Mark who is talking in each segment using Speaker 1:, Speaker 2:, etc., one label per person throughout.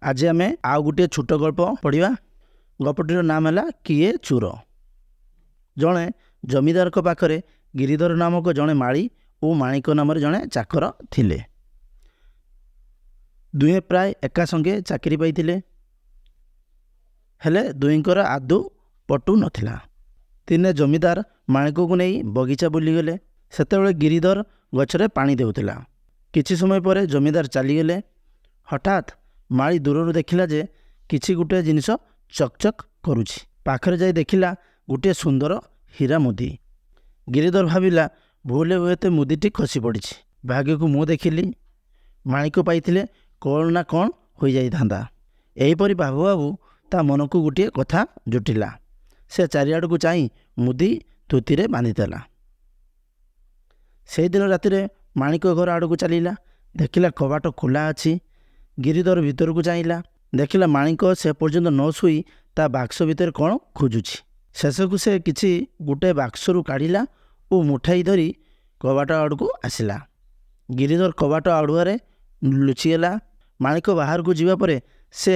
Speaker 1: ଆଜି ଆମେ ଆଉ ଗୋଟିଏ ଛୋଟ ଗଳ୍ପ ପଢ଼ିବା। ଗପଟିର ନାମ ହେଲା କିଏ ଚୋର। ଜଣେ ଜମିଦାରଙ୍କ ପାଖରେ ଗିରିଧର ନାମକ ଜଣେ ମାଳୀ ଓ ମାଣିକ ନାମରେ ଜଣେ ଚାକର ଥିଲେ। ଦୁହେଁ ପ୍ରାୟ ଏକା ସଙ୍ଗେ ଚାକିରି ପାଇଥିଲେ, ହେଲେ ଦୁହିଁଙ୍କର ଆଦୌ ପଟୁ ନଥିଲା। ଦିନେ ଜମିଦାର ମାଣିକକୁ ନେଇ ବଗିଚା ବୁଲିଗଲେ। ସେତେବେଳେ ଗିରିଧର ଗଛରେ ପାଣି ଦେଉଥିଲା। କିଛି ସମୟ ପରେ ଜମିଦାର ଚାଲିଗଲେ। ହଠାତ୍ ମାଳୀ ଦୂରରୁ ଦେଖିଲା ଯେ କିଛି ଗୋଟିଏ ଜିନିଷ ଚକଚକ୍ କରୁଛି। ପାଖରେ ଯାଇ ଦେଖିଲା ଗୋଟିଏ ସୁନ୍ଦର ହୀରା ମୁଦି। ଗିରିଧର ଭାବିଲା, ଭୁଲରେ ହୁଏତ ମୁଦିଟି ଖସି ପଡ଼ିଛି। ଭାଗ୍ୟକୁ ମୁଁ ଦେଖିଲି, ମାଣିକ ପାଇଥିଲେ କ'ଣ ନା କ'ଣ ହୋଇଯାଇଥାନ୍ତା। ଏହିପରି ଭାବୁ ଭାବୁ ତା ମନକୁ ଗୋଟିଏ କଥା ଜୁଟିଲା। ସେ ଚାରିଆଡ଼କୁ ଚାହିଁ ମୁଦି ଧୋତିରେ ବାନ୍ଧିଦେଲା। ସେଇଦିନ ରାତିରେ ମାଣିକ ଘର ଆଡ଼କୁ ଚାଲିଲା। ଦେଖିଲା କବାଟ ଖୋଲା ଅଛି। ଗିରିଧର ଭିତରକୁ ଚାହିଁଲା। ଦେଖିଲା ମାଣିକ ସେ ପର୍ଯ୍ୟନ୍ତ ନ ଶୋଇ ତା ବାକ୍ସ ଭିତରେ କ'ଣ ଖୋଜୁଛି। ଶେଷକୁ ସେ କିଛି ଗୋଟେ ବାକ୍ସରୁ କାଢ଼ିଲା ଓ ମୁଠାଇ ଧରି କବାଟ ଆଡ଼କୁ ଆସିଲା। ଗିରିଧର କବାଟ ଆଡ଼ୁଆରେ ଲୁଚିଗଲା। ମାଣିକ ବାହାରକୁ ଯିବା ପରେ ସେ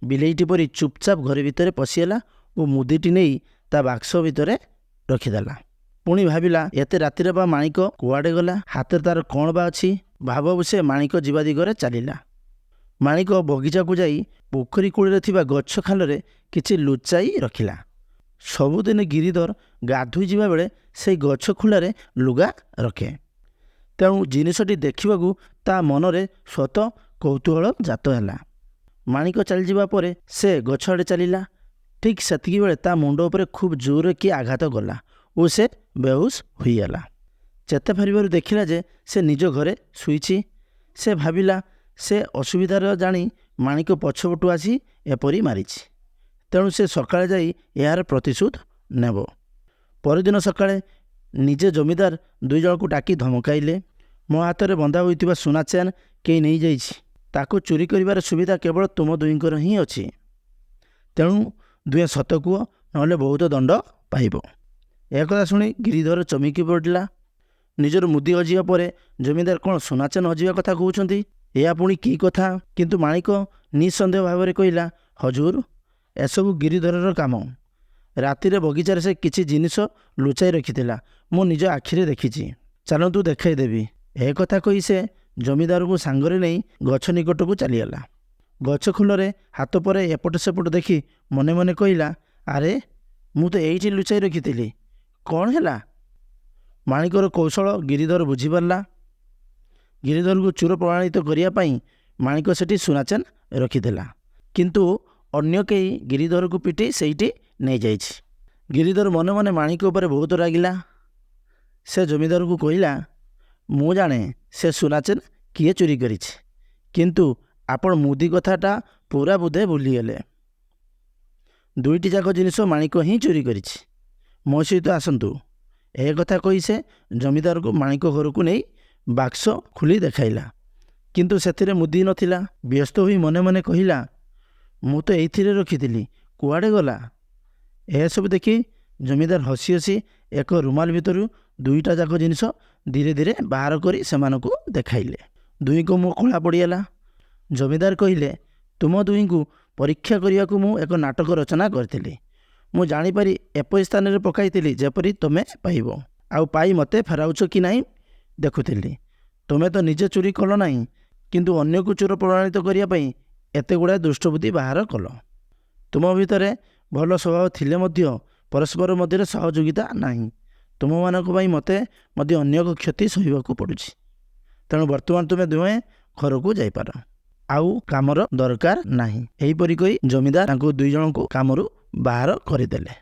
Speaker 1: ବିଲେଇଟି ପରି ଚୁପଚାପ ଘରେ ଭିତରେ ପଶିଗଲା ଓ ମୁଦିଟି ନେଇ ତା ବାକ୍ସ ଭିତରେ ରଖିଦେଲା। ପୁଣି ଭାବିଲା, ଏତେ ରାତିରେ ବା ମାଣିକ କୁଆଡ଼େ ଗଲା? ହାତରେ ତାର କ'ଣ ବା ଅଛି? ଭାବୁ ଭାବୁ ସେ ମାଣିକ ଯିବା ଦିଗରେ ଚାଲିଲା। ମାଣିକ ବଗିଚାକୁ ଯାଇ ପୋଖରୀ କୂଳରେ ଥିବା ଗଛ ଖାଲରେ କିଛି ଲୁଚାଇ ରଖିଲା। ସବୁଦିନ ଗିରିଧର ଗାଧୋଇ ଯିବାବେଳେ ସେଇ ଗଛ ଖୋଲାରେ ଲୁଗା ରଖେ। ତେଣୁ ଜିନିଷଟି ଦେଖିବାକୁ ତା ମନରେ ସ୍ୱତଃ କୌତୂହଳ ଜାତ ହେଲା। ମାଣିକ ଚାଲିଯିବା ପରେ ସେ ଗଛ ଆଡ଼େ ଚାଲିଲା। ଠିକ୍ ସେତିକିବେଳେ ତା ମୁଣ୍ଡ ଉପରେ ଖୁବ୍ ଜୋରରେ କିଏ ଆଘାତ କଲା ଓ ସେ ବେହୋସ ହୋଇଗଲା। ଚେତା ଫେରିବାରୁ ଦେଖିଲା ଯେ ସେ ନିଜ ଘରେ ଶୋଇଛି। ସେ ଭାବିଲା, ସେ ଅସୁବିଧାର ଜାଣି ମାଣିକ ପଛପଟୁ ଆସି ଏପରି ମାରିଛି। ତେଣୁ ସେ ସକାଳେ ଯାଇ ଏହାର ପ୍ରତିଶୋଧ ନେବ। ପରଦିନ ସକାଳେ ନିଜେ ଜମିଦାର ଦୁଇ ଜଣଙ୍କୁ ଡାକି ଧମକାଇଲେ, ମୋ ହାତରେ ବନ୍ଧା ହୋଇଥିବା ସୁନା ଚେନ୍ କେହି ନେଇଯାଇଛି। ତାକୁ ଚୋରି କରିବାର ସୁବିଧା କେବଳ ତୁମ ଦୁହିଁଙ୍କର ହିଁ ଅଛି। ତେଣୁ ଦୁହେଁ ସତ କୁହ, ନହେଲେ ବହୁତ ଦଣ୍ଡ ପାଇବ। ଏକଥା ଶୁଣି ଗିରିଧର ଚମକି ପଡ଼ିଲା। ନିଜର ମୁଦି ହଜିବା ପରେ ଜମିଦାର କ'ଣ ସୁନା ଚେନ୍ ହଜିବା କଥା କହୁଛନ୍ତି? ଏହା ପୁଣି କି କଥା? କିନ୍ତୁ ମାଣିକ ନିଃସନ୍ଦେହ ଭାବରେ କହିଲା, ହଜୁର, ଏସବୁ ଗିରିଧରର କାମ। ରାତିରେ ବଗିଚାରେ ସେ କିଛି ଜିନିଷ ଲୁଚାଇ ରଖିଥିଲା। ମୁଁ ନିଜ ଆଖିରେ ଦେଖିଛି। ଚାଲନ୍ତୁ, ଦେଖାଇଦେବି। ଏ କଥା କହି ସେ ଜମିଦାରଙ୍କୁ ସାଙ୍ଗରେ ନେଇ ଗଛ ନିକଟକୁ ଚାଲିଗଲା। ଗଛ ଖୋଲରେ ହାତ ପରେ ଏପଟ ସେପଟ ଦେଖି ମନେ ମନେ କହିଲା, ଆରେ, ମୁଁ ତ ଏଇଠି ଲୁଚାଇ ରଖିଥିଲି, କ'ଣ ହେଲା? ମାଣିକର କୌଶଳ ଗିରିଧର ବୁଝିପାରିଲା। ଗିରିଧରକୁ ଚୋର ପ୍ରମାଣିତ କରିବା ପାଇଁ ମାଣିକ ସେଠି ସୁନାଚେନ୍ ରଖିଥିଲା, କିନ୍ତୁ ଅନ୍ୟ କେହି ଗିରିଧରକୁ ପିଟି ସେଇଠି ନେଇଯାଇଛି। ଗିରିଧର ମନେ ମନେ ମାଣିକ ଉପରେ ବହୁତ ରାଗିଲା। ସେ ଜମିଦାରକୁ କହିଲା, ମୁଁ ଜାଣେ ସେ ସୁନାଚେନ୍ କିଏ ଚୋରି କରିଛି, କିନ୍ତୁ ଆପଣ ମୁଦି କଥାଟା ପୁରା ବୋଧେ ଭୁଲିଗଲେ। ଦୁଇଟି ଯାକ ଜିନିଷ ମାଣିକ ହିଁ ଚୋରି କରିଛି। ମୋ ସହିତ ଆସନ୍ତୁ। ଏ କଥା କହି ସେ ଜମିଦାରକୁ ମାଣିକ ଘରକୁ ନେଇ ବାକ୍ସ ଖୋଲି ଦେଖାଇଲା, କିନ୍ତୁ ସେଥିରେ ମୁଦି ନଥିଲା। ବ୍ୟସ୍ତ ହୋଇ ମନେ ମନେ କହିଲା, ମୁଁ ତ ଏଇଥିରେ ରଖିଥିଲି, କୁଆଡ଼େ ଗଲା? ଏସବୁ ଦେଖି ଜମିଦାର ହସି ହସି ଏକ ରୁମାଲ ଭିତରୁ ଦୁଇଟା ଯାକ ଜିନିଷ ଧୀରେ ଧୀରେ ବାହାର କରି ସେମାନଙ୍କୁ ଦେଖାଇଲେ। ଦୁହିଁଙ୍କ ମୁହଁ କଳା ପଡ଼ିଗଲା। ଜମିଦାର କହିଲେ, ତୁମ ଦୁହିଁଙ୍କୁ ପରୀକ୍ଷା କରିବାକୁ ମୁଁ ଏକ ନାଟକ ରଚନା କରିଥିଲି। ମୁଁ ଜାଣିପାରି ଏପରି ସ୍ଥାନରେ ପକାଇଥିଲି ଯେପରି ତୁମେ ପାଇବ, ଆଉ ପାଇ ମୋତେ ଫେରାଉଛ କି ନାହିଁ ଦେଖୁଥିଲି। ତୁମେ ତ ନିଜେ ଚୋରି କଲ ନାହିଁ, କିନ୍ତୁ ଅନ୍ୟକୁ ଚୋର ପ୍ରମାଣିତ କରିବା ପାଇଁ ଏତେ ଗୁଡ଼ାଏ ଦୁଷ୍ଟବୁଦ୍ଧି ବାହାର କଲ। ତୁମ ଭିତରେ ଭଲ ସ୍ୱଭାବ ଥିଲେ ମଧ୍ୟ ପରସ୍ପର ମଧ୍ୟରେ ସହଯୋଗିତା ନାହିଁ। ତୁମମାନଙ୍କ ପାଇଁ ମୋତେ ମଧ୍ୟ ଅନେକ କ୍ଷତି ସହିବାକୁ ପଡ଼ୁଛି। ତେଣୁ ବର୍ତ୍ତମାନ ତୁମେ ଦୁହେଁ ଘରକୁ ଯାଇପାର, ଆଉ କାମର ଦରକାର ନାହିଁ। ଏହିପରି କହି ଜମିଦାର ତାଙ୍କୁ ଦୁଇ ଜଣଙ୍କୁ କାମରୁ ବାହାର କରିଦେଲେ।